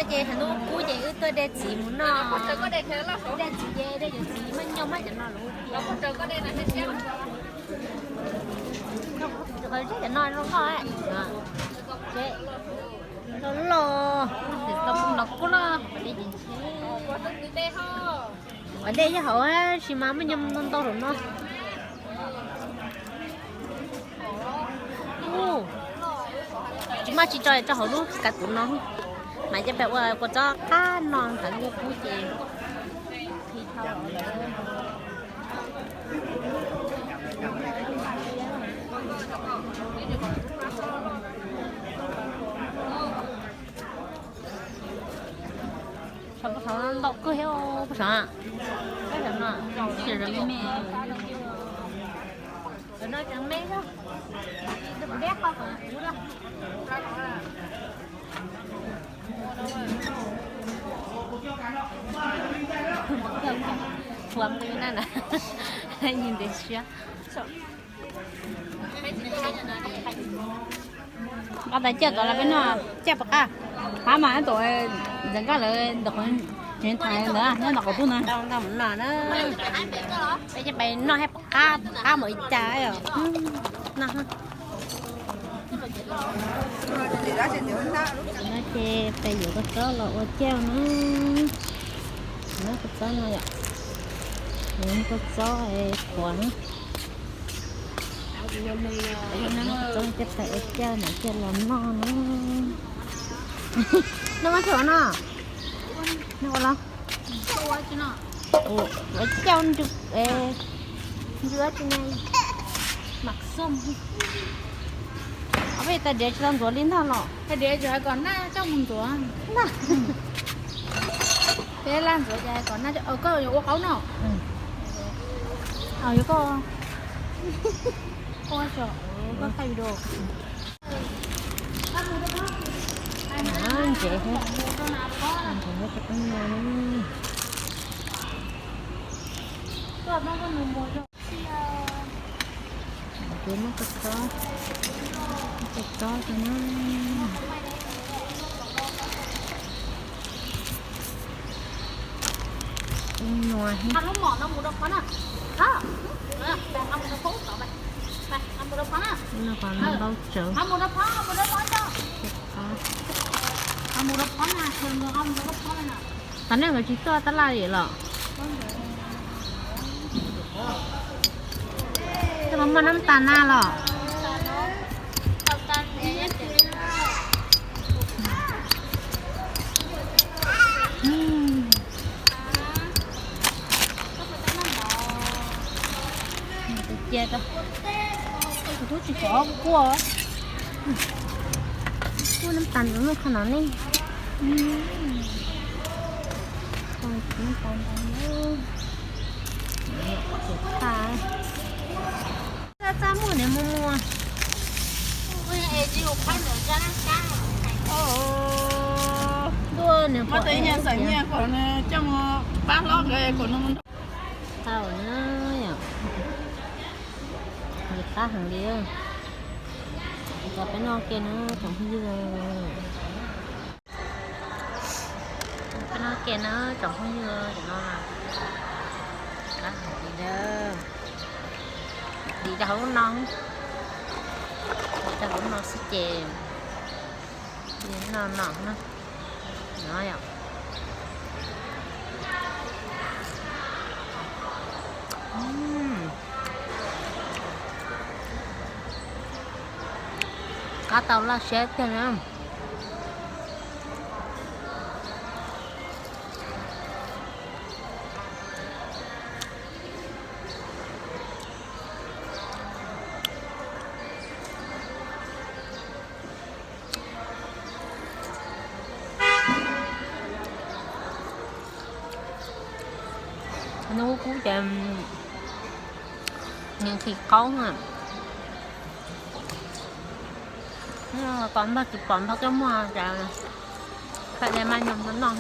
Ces hnub kub ces wb tuaj de txiv mus noj. De txiv ces de cov txiv maj nyob maj cov no lawm. Cov no zoo nkauj. Los los, los kub los. Ua ntej yog hauv tsis mas muaj nyob ntau ntau hauv no. Tsis maj tsis tso tso hauv lub kav tuv no. Mas coj peb ua kua txob qab no ntawd kub kub ces. Ntau kawg thiab puas sav? Me me. Thuam li na, nyias ntev siab. Nqa tas ciaj tom lawv peb noj, ciaj puas qab? Qab mas, ib tug ntxeev nkaj lawv ntawm qhov tsev thaiv ntawd nyob ntawm qhov tub na. Peb coj pais noj thiab puas qab, qab npaum li cas. No ces peb yuav kua txob los ua ciaj na. Kua txob no yom, kua txob qhuav na. Txob coj pais ua ciaj na, ciaj los noj na. Noj mas tsuav no. Noj ua los? Ua ciaj ntsw, ntsw tsi ne. Mam xub. Ob peb tas diav tsis tau ntxuav li ntag los? Hais tias tsis hais kom naj coj mus ntxuav. Peb laj ntxuav ces hais kom naj, koj yuav ua qaub no. Yuav koj, koj thaij video. Ntsev thiab, ntsev thiab tau no. Ces muab kua txob, kua txob rau na. Ib nua thiab. Nua qos no ntau tsawv. Tam nej nkawd tsis tuaj tab laj li los? Coj los muaj nab tas na los? Cia, kuv tub tsis txog kuaj, kuaj nab tas ntawd qhov no ne. Nab tas ntawd, txaj muag niam muag muag. Ntuj, nws muab tej nyiaj xeem nyiaj kom nws coj mus pab hlob nkawd kom nws mus nrog. Tau na yom. Nws qab heev li. Kom peb noj ke na tsoom phooj ywg. Peb noj ke na tsoom phooj ywg, no qab heev li. Dim rau hauv no, dim rau hauv no xwb ces noj no na. No yom. Qab tau laj siab tiag na. Hnub kub ces nqhis qaub na. Tos npawg tsis pom npawg coj muag cas, fais li maj nyoos noj.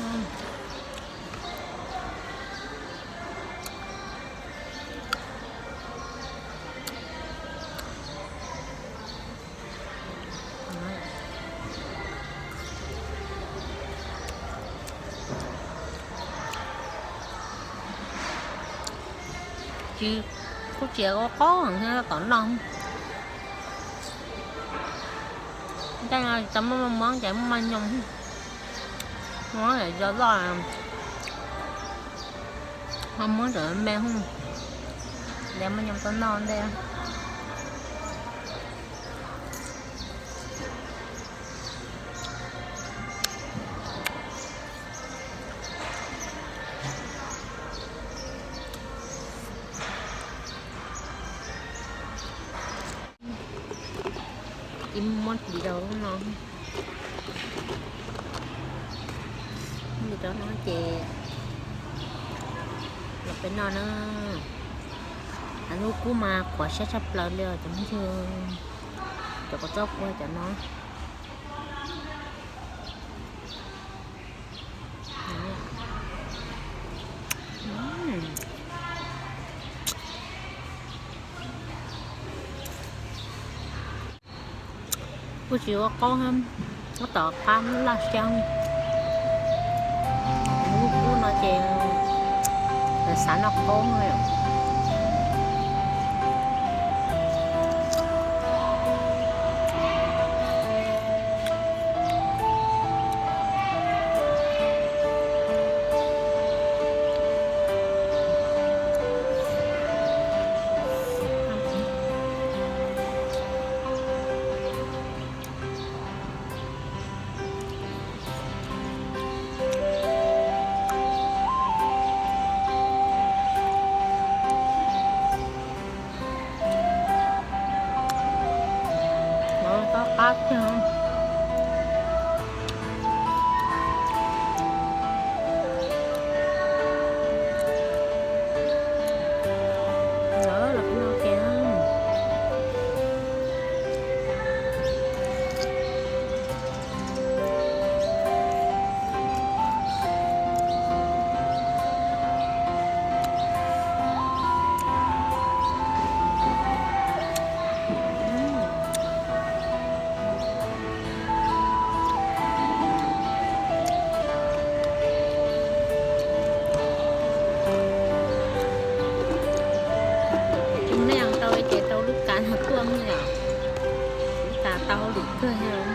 Tsis, kuj tsis ua qaub heev thiab tom no. Tej no tsis tau muaj maj mob ces muaj maj nyoos, maj mob yog zoj, maj mob tseem me, de maj nyoos tuaj noj ntej. Ib muab ris rau lub no. Ris rau no ces los peb noj na. Lub kub mas qhuav siab tshaj plaws li os cov phooj ywg, cov kua txob kua cov no. Kuj tsis ua qaub, tab tom qab laj xyab. Lub kub no ces lawv xav noj qaub na. Qab qab tiag. Lawv los no kiag. Tus neeg tau ces tau lub kav no tuaj yom, lub kav tau hauj lwm kawg yom.